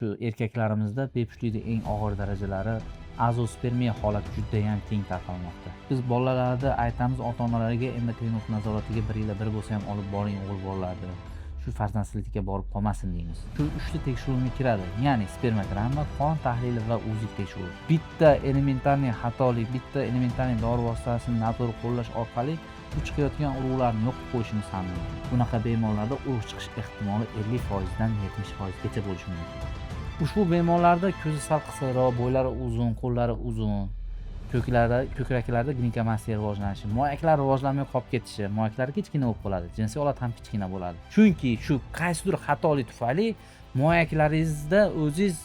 Shu erkaklarimizda bepushtlikni eng og'ir darajalari azospermiya holati judayam keng tarqalmoqda. Biz bolalarda aytamiz ota-onalarga, endokrinolog nazoratiga bir yilda bir bo'lsa ham olib boring o'g'il bolalarni. Shu farzandsizlikka borib qolmasin deymiz. Shu uchta tekshiruvga kiradi. Ya'ni spermogramma, qon tahlili va UZI tekshiruvi. Bitta элементарный xatolik, bitta элементарный dori vositasini noto'g'ri qo'llash orqali bu chiqayotgan urug'larni yo'q qilib qo'yishimiz ham mumkin. Bunaqa bemorlarda urug' chiqish ehtimoli 50% dan 70% gacha bo'lishi mumkin. Ushbu bemorlarda ko'zi sal qisiqroq, bo'ylari uzun, qo'llari uzun, ko'kraklarida ginekomastiya rivojlanishi, moyaklar rivojlanmay qolib ketishi, moyaklari kichkina bo'lib qoladi, jinsiy olat ham kichkina bo'ladi. Chunki shu qaysidir xatolik tufayli moyaklaringizda o'zingiz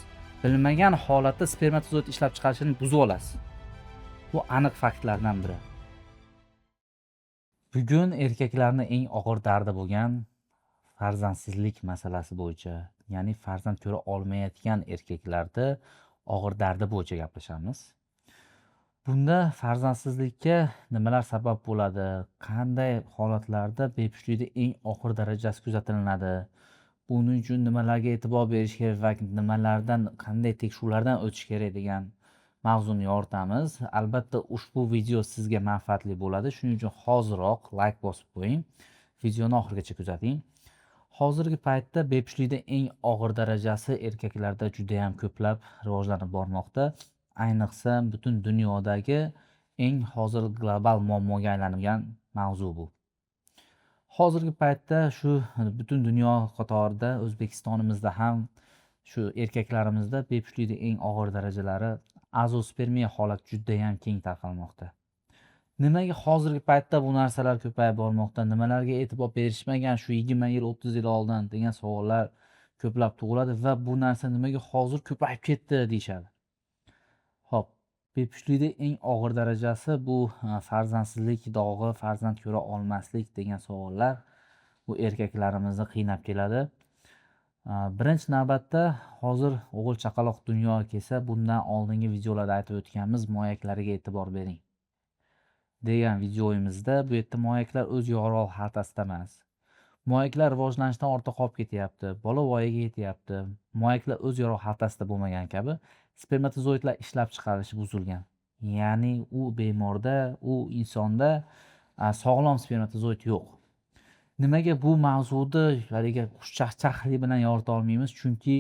bilmagan holatda spermatozoid ishlab chiqarishini buzib olasiz. Bu aniq faktlardan biri. Bugun erkaklarning eng og'ir dardi bo'lgan farzandsizlik masalasi bo'yicha, ya'ni farzand ko'ra olmayotgan erkaklarda og'ir dardi bo'yicha gaplashamiz. Bunda farzandsizlikka nimalar sabab bo'ladi? Qanday holatlarda bepushtlikni eng og'ir darajasi kuzatiladi? Buning uchun nimalarga e'tibor berish kerak va nimalardan, qanday tekshiruvlardan o'tish kerak degan mavzuni yoritamiz. Albatta ushbu video sizga manfaatli bo'ladi. Shuning uchun hoziroq like bosib qo'ying. Videoni oxirigacha kuzating. Hozirgi paytda bepushtlikni eng og'ir darajasi erkaklarda juda ham ko'plab rivojlanib bormoqda. Ayniqsa butun dunyodagi eng hozir global muammoga aylangan mavzu bu. Hozirgi paytda shu butun dunyo qatorida O'zbekistonimizda ham shu erkaklarimizda bepushtlikni eng og'ir darajalari azospermiya holati juda ham keng tarqalmoqda. Nimaga hozirgi paytda bu narsalar ko'payib bormoqda? Nimalarga e'tibor berishmagan shu 20 yil, 30 yil oldin degan savollar ko'plab tug'iladi va bu narsa nimaga hozir ko'payib ketdi deyishadi. Xo'p, bepushtlikni eng og'ir darajasi bu farzandsizlik dog'i, farzand ko'ra olmaslik degan savollar bu erkaklarimizni qiynab keladi. Birinchi navbatda hozir o'g'il chaqaloq dunyoga kelsa, bundan oldingi videolarda aytib o'tganmiz, moyaklariga e'tibor bering degan videoyimizda bu yerda moyaklar o'z yorug' xaltasida emas. Moyaklar rivojlanishdan ortda qolib ketyapti, bola voyaga yetyapti. Moyaklar o'z yorug' xaltasida bo'lmagan kabi spermatozoidlar ishlab chiqarilishi buzilgan. Ya'ni u bemorda, u insonda sog'lom spermatozoid yo'q. Nimaga bu mavzuni haligi xushchaqchaqlik bilan yorita olmaymiz? Chunki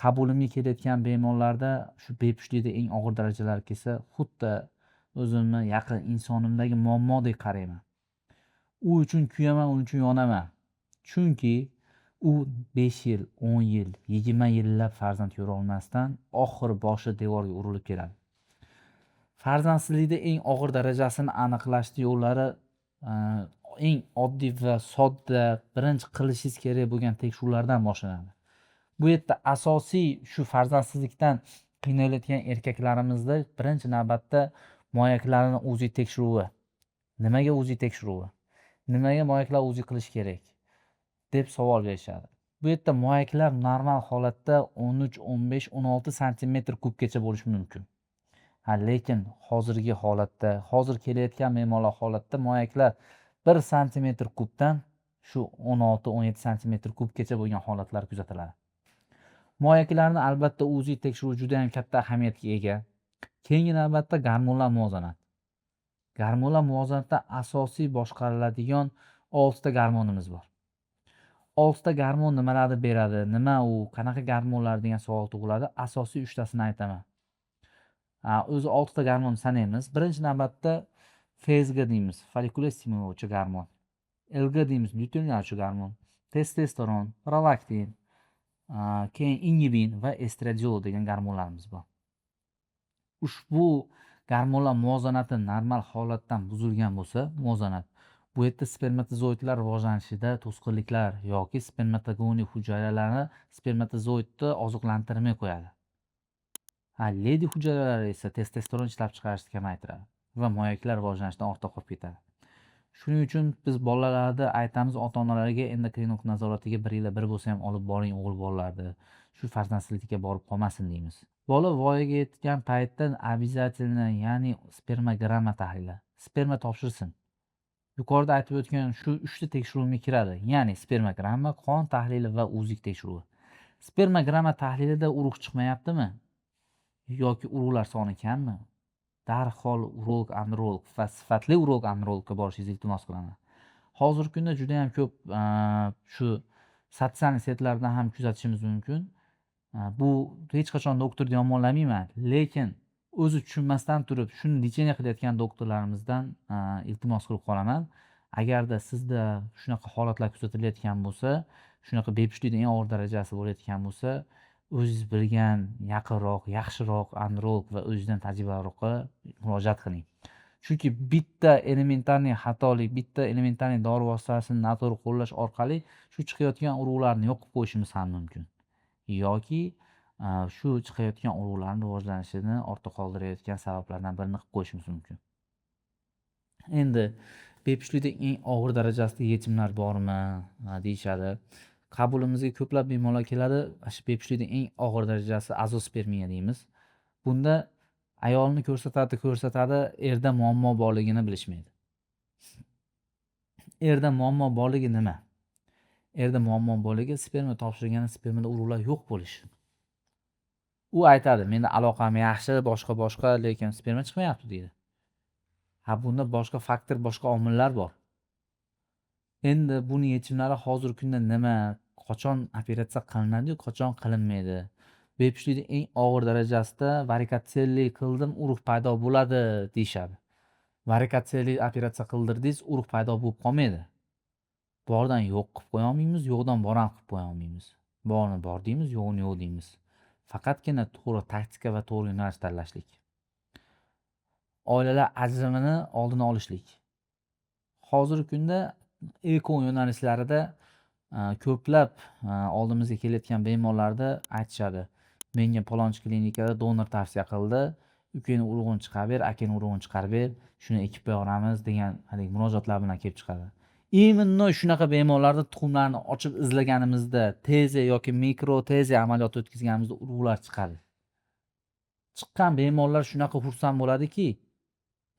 qabulimga kelayotgan bemorlarda shu bepushtlikda eng og'ir darajalar kelsa, xuddi o'zimni yaqin insonimdagi muammodek qarayman. U uchun kuyaman, uning uchun yonaman. Chunki u 5 yil, 10 yil, 20 yillab farzand ko'ra olmasdan oxiri boshi devorga urilib keladi. Farzandsizlikda eng og'ir darajasini aniqlashni yo'llari eng oddiy va sodda, birinchi qilishingiz kerak bo'lgan tekshiruvlardan boshlanadi. Bu yerda asosiy shu farzandsizlikdan qiynalayotgan erkaklarimizda birinchi navbatda moyaklarni UZI tekshiruvi. Nimaga UZI tekshiruvi? Nimaga moyaklar UZI qilish kerak deb savol berishadi. Bu yerda moyaklar normal holatda 13, 15, 16 santimetr kubgacha bo'lishi mumkin. Ha, lekin hozirgi holatda, hozir kelayotgan bemorlar holatda moyaklar 1 santimetr kubdan shu 16, 17 santimetr kubgacha bo'lgan holatlar kuzatiladi. Moyaklarni albatta UZI tekshiruvi juda ham katta ahamiyatga ega. Keyingi navbatda gormonlar muvozanati. Gormonlar muvozanatida asosiy boshqariladigan 6 ta gormonimiz bor. 6 ta gormon nimalarni beradi, nima u, qanaqa gormonlar degan savol tug'iladi. Asosiy 3 tasini aytaman. O'zi 6 ta gormon sanaymiz. Birinchi navbatda FSG deymiz, follikul stimullovchi gormon. LG deymiz, luteinlovchi gormon. Testosteron, prolaktin, keyin ingibin va estradiol degan gormonlarimiz bor. Ushbu gormonlar muvozanati normal holatdan buzilgan bo'lsa, muvozanat bu yerda spermatozoidlar rivojlanishida to'sqinliklar yoki spermatogoniy hujayralari spermatozoidni oziqlantirmay qo'yadi. Ha, Leydig hujayralari esa testosteron ishlab chiqarishni kamaytiradi va moyaklar rivojlanishdan ortda qolib ketadi. Shuning uchun biz bolalarda aytamiz ota-onalarga, endokrinolog nazoratiga bir yilda bir bo'lsa ham olib boring o'g'il bolalarni. Shu farzandsizlikka borib qolmasin deymiz. Bola voyaga yetgan paytda обязательно, ya'ni spermogramma tahlili, sperma topshirsin. Yuqorida aytib o'tgan shu 3 ta tekshiruvga kiradi. Ya'ni spermogramma, qon tahlili va UZI tekshiruvi. Spermogramma tahlilida urug' chiqmayaptimi yoki urug'lar soni kammi? Darhol urolog, androlog va sifatli urolog andrologga borishingizni iltimos qilaman. Hozirgi kunda juda ham ko'p shu sotsial setlardan ham kuzatishimiz mumkin. Bu hech qachon doktorni yomonlamayman, lekin o'zi tushunmasdan turib shuni lecheniya qilayotgan doktorlarimizdan iltimos qilib qolaman. Agarda sizda shunaqa holatlar kuzatilayotgan bo'lsa, shunaqa bepushtlikning eng og'ir darajasi bo'layotgan bo'lsa, o'zingiz bilgan yaqinroq, yaxshiroq androlog va o'zingizdan tajribaliroqqa murojaat qiling. Chunki bitta elementarniy xatolik, bitta elementarniy dori vositasini noto'g'ri qo'llash orqali shu chiqayotgan urug'larni yo'q qilib qo'yishimiz ham mumkin. Yoki shu chiqayotgan urug'larni rivojlanishini ortda qoldirayotgan sabablardan birini qilib qo'yishimiz mumkin. Endi bepushtlikda eng og'ir darajasida yechimlar bormi deyishadi. Qabulimizga ko'plab bemorlar keladi. Shu bepushtlikning eng og'ir darajasi azospermiya deymiz. Bunda ayolni ko'rsatadi, erda muammo borligini bilishmaydi. Erda muammo borligi nima? Erda muammo borligi sperma topshirganda spermada urug'lar yo'q bo'lishi. U aytadi, menda aloqam yaxshi, boshqa, lekin sperma chiqmayapti deydi. Ha, bunda boshqa faktor, boshqa omillar bor. Endi buni yechimlari hozirgi kunda nima? Qachon operatsiya qilinadi, qachon qilinmaydi? Bepushtlikning eng og'ir darajasida varikotselli qildim, urug' paydo bo'ladi deyishadi. Varikotselli operatsiya qildirdingiz, urug' paydo bo'lib qolmaydi. Bordan yo'q qilib qo'ya olmaymiz, yo'qdan bor ham qilib qo'ya olmaymiz. Borni bor deymiz, yo'qni yo'q deymiz. Faqatgina to'g'ri taktika va to'g'ri yo'nalish tanlashlik. Oilalar ajrimini oldini olishlik. Hozirgi kunda eko yo'nalishlarida ko'plab oldimizga kelayotgan bemorlarda aytishadi. Menga palonchi klinikada donor tavsiya qildi. Ukangni urug'ini chiqarib ber, akangni urug'ini chiqarib ber, shuni ekib qo'yaveramiz degan haligi murojaatlar bilan kelib chiqadi. Именно shunaqa bemorlarda tuxumlarni ochib izlaganimizda, teze yoki mikro teze amaliyoti o'tkazganimizda urug'lar chiqadi. Chiqqan bemorlar shunaqa xursand bo'ladiki,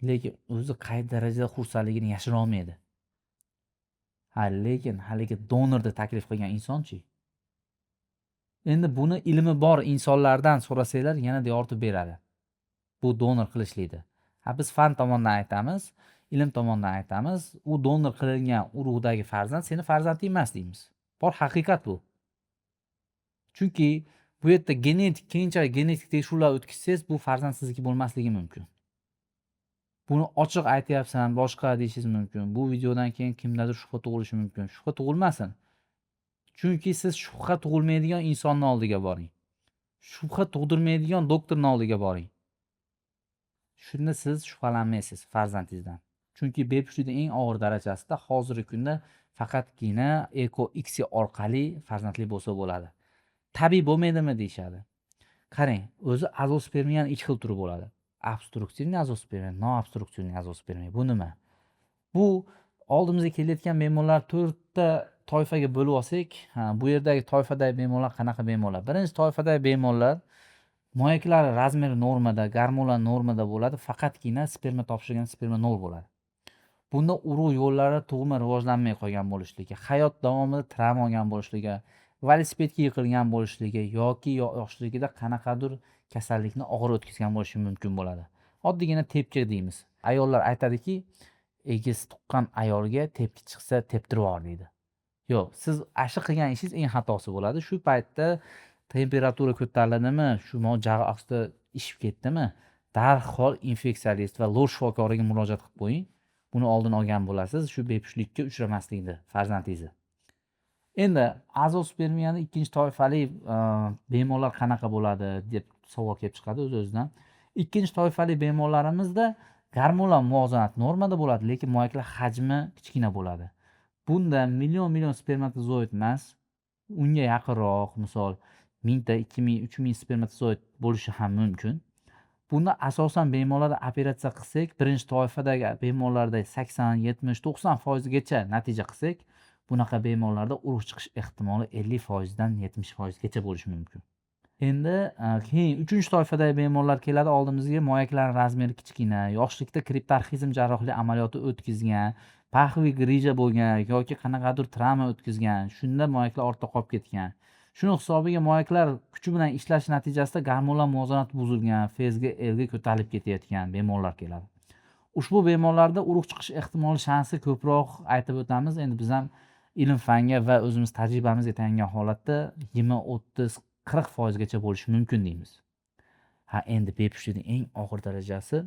lekin o'zi qay darajada xursandligini yashira olmaydi. Ha, lekin haligi donorni taklif qilgan insonchi. Endi buni ilmi bor insonlardan so'rasanglar yanada yoritib beradi. Bu donor qilishlikni. Ha, biz fan tomondan aytamiz, ilm tomondan aytamiz, u donor qilingan urug'dagi farzand seni farzanding emas deymiz. Bor haqiqat bu. Chunki bu yerda genetik, keyinchalik genetik tekshiruvlar o'tkazsangiz, bu farzand sizniki bo'lmasligi mumkin. Buni ochiq aytyapsan, boshqa deyishingiz mumkin. Bu videodan keyin kimdadir shubha tug'ilishi mumkin. Shubha tug'ilmasin. Chunki siz shubha tug'ilmaydigan insonning oldiga boring. Shubha tug'dirmaydigan doktorning oldiga boring. Shunda siz shubhalanmaysiz farzandingizdan. Chunki bepushtlikning eng og'ir darajasida hozirgi kunda faqatgina eko X orqali farzandli bo'lsa bo'ladi. Tabiiy bo'lmaydimi deyishadi. Qarang, o'zi azospermiyaning ikki xil turi bo'ladi. Obstruktivniy azospermiya, noobstruktivniy azospermiya. Bu nima? Bu oldimizga kelayotgan bemorlar to'rtta toifaga bo'lib olsak, bu yerdagi toifadagi bemorlar qanaqa bemorlar? Birinchi toifadagi bemorlar moyaklari razmeri normada, gormonlar normada bo'ladi, faqatgina sperma topshirgan sperma nol bo'ladi. Bunda urug' yo'llari tug'ma rivojlanmay qolgan bo'lishligi, hayot davomida travma olgan bo'lishligi, velosipedga yiqilgan bo'lishligi yoki yoshligida qanaqadir kasallikni og'ir o'tkazgan bo'lishi mumkin bo'ladi. Oddiygina tepki deymiz. Ayollar aytadiki, egiz tuqqan ayolga tepki chiqsa teptirib yubor deydi. Yo'q, siz ashu qilgan ishingiz eng xatosi bo'ladi. Shu paytda temperatura ko'tariladimi, shu jag'i ostida ishib ketdimi, darhol infeksialist va lor shifokoriga murojaat qilib qo'ying. Buni oldini olgan bo'lasiz, shu bepushtlikka uchramaslikni farzandingizni. Endi azospermiyani ikkinchi toifali bemorlar qanaqa bo'ladi deb savol kelib chiqadi o'z-o'zidan. Ikkinchi toifali bemorlarimizda gormonlar muvozanat normada bo'ladi, lekin moyaklar hajmi kichkina bo'ladi. Bunda million spermatozoid emas, unga yaqinroq, misol 1000 ta, 2000, 3000 spermatozoid bo'lishi ham mumkin. Bunda asosan bemorlarda operatsiya qilsak, birinchi toifadagi bemorlarda 80, 70, 90% gacha natija qilsak, bunaqa bemorlarda urug' chiqish ehtimoli 50% dan 70% gacha bo'lishi mumkin. Endi keyin uchinchi toifadagi bemorlar keladi oldimizga, moyaklar razmeri kichkina, yoshlikda kriptorxizm jarrohlik amaliyoti o'tkazgan, paxvi grija bo'lgan yoki qanaqadir travma o'tkazgan, shunda moyaklar ortda qolib ketgan. Shuni hisobiga moyaklar kuchi bilan ishlash natijasida gormonlar muvozanati buzilgan, FSG, LG ko'tarilib ketayotgan bemorlar keladi. Ushbu bemorlarda urug' chiqish ehtimoli, shansi ko'proq aytib o'tamiz. Endi biz ham ilm fanga va o'zimiz tajribamizga tayangan holatda 20, 30, 40% gacha bo'lishi mumkin deymiz. Ha, endi bepushtlikning eng og'ir darajasi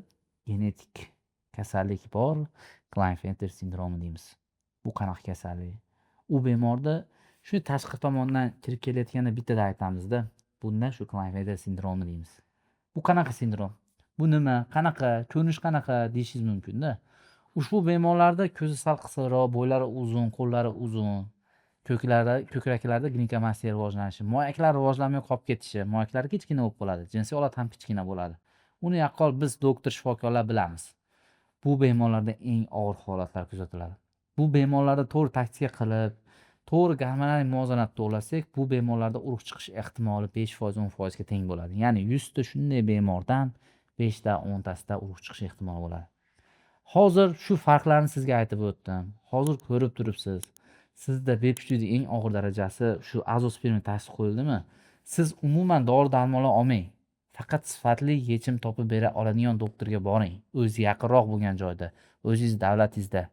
genetik kasallik bor, Klinefelter sindromi deymiz. Bu qanaqa kasallik? U bemorda shu tashqi tomondan kirib kelayotganda bittada aytamizda, bundan shu Klinefelter sindromi deymiz. Bu qanaqa sindrom? Bu nima? Qanaqa? Ko'rinishi qanaqa deyishingiz mumkin-da. Ushbu bemorlarda ko'zi sal qisiqroq, bo'ylari uzun, qo'llari uzun, ko'kraklarda ginikomastiya rivojlanishi, moyaklar rivojlanmay qolib ketishi, moyaklari kichkina bo'lib qoladi, jinsiy olat ham kichkina bo'ladi. Uni yaqqol biz doktor shifokorlar bilamiz. Bu bemorlarda eng og'ir holatlar kuzatiladi. Bu bemorlarda to'g'ri taktika qilib, to'g'ri gormonal muvozanat to'g'rilasak, bu bemorlarda urug' chiqish ehtimoli 5%, 10% ga teng bo'ladi. Ya'ni 100 ta shunday bemordan 5 ta, 10 tasida urug' chiqish ehtimoli bo'ladi. Hozir shu farqlarni sizga aytib o'tdim. Hozir ko'rib turibsiz. Sizda bepushtlikning eng og'ir darajasi shu azospermiya tashxisi qo'yildimi? Siz umuman dori-darmonlar olmang. Faqat sifatli yechim topib bera oladigan doktorga boring. O'zi yaqinroq bo'lgan joyda, o'zingiz davlatingizda.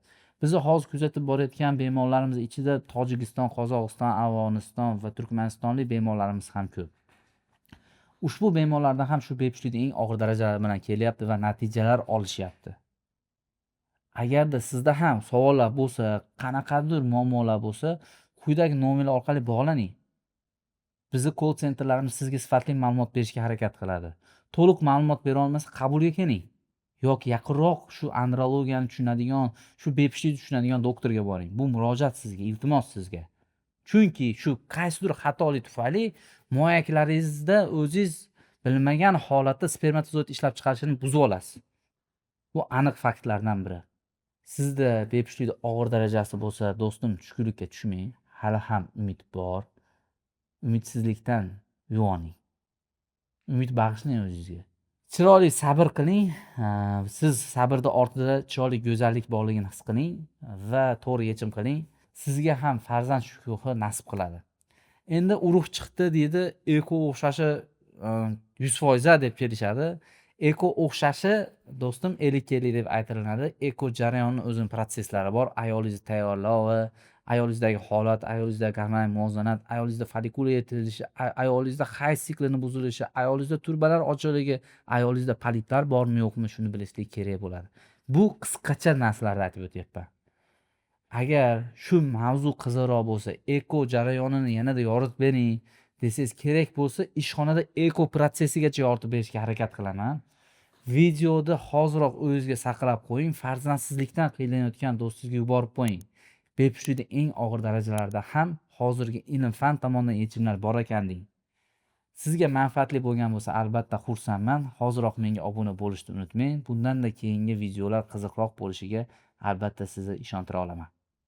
Bizni hozir kuzatib borayotgan bemorlarimiz ichida Tojikiston, Qozog'iston, Afg'oniston va Turkmanistonlik bemorlarimiz ham ko'p. Ushbu bemorlardan ham shu bepushtlikning eng og'ir darajalari bilan kelyapti va natijalar olishyapti. Agarda sizda ham savollar bo'lsa, qanaqadir muammolar bo'lsa, quyidagi nomerlar orqali bog'laning. Bizni call centerlarimiz sizga sifatli ma'lumot berishga harakat qiladi. To'liq ma'lumot bera olmasa, qabulga keling. Yoki yaqinroq shu andrologiyani tushunadigan, shu bepushtlikni tushunadigan doktorga boring. Bu murojaat sizga, iltimos sizga. Chunki shu qaysidir xatolik tufayli moyaklaringizda o'zingiz bilmagan holatda spermatozoid ishlab chiqarishini buzib olasiz. Bu aniq faktlardan biri. Sizda bepushtlikning og'ir darajasi bo'lsa, do'stim, tushkunlikka tushmang. Hali ham umid bor. Umidsizlikdan uyg'oning. Umid bag'ishlang o'zingizga. Chiroyli sabr qiling. Siz sabrda ortida chiroyli go'zallik borligini his qiling va to'g'ri yechim qiling. Sizga ham farzand shukuhi nasib qiladi. Endi urug' chiqdi deydi, eko o'xshashi 100% deb kelishadi. Eko o'xshashi do'stim 50-50 deb aytilinadi. Eko jarayonining o'zining protsesslari bor. Ayolingizni tayyorlovi, ayolingizdagi holat, ayolingizdagi gormonal muvozanat, ayolingizda follikula yetilishi, ayolingizda hayz siklini buzilishi, ayolingizda turbalar ochiqligi, ayolingizda poliplar bormi yo'qmi, shuni bilishlik kerak bo'ladi. Bu qisqacha narsalarni aytib o'tyapman. Agar shu mavzu qiziqroq bo'lsa, eko jarayonini yanada yoritib bering desangiz, kerak bo'lsa ishxonada eko protsessigacha yoritib berishga harakat qilaman. Videoda hoziroq o'zingizga saqlab qo'ying, farzandsizlikdan qiynayotgan do'stingizga yuborib qo'ying. Bepushtlikning eng og'ir darajalarida ham hozirgi ilm fan tomonidan yechimlar bor ekan deng. Sizga manfaatli bo'lgan bo'lsa, albatta xursandman. Hoziroq menga obuna bo'lishni unutmang. Bundan-da keyingi videolar qiziqroq bo'lishiga albatta sizni ishontira olaman.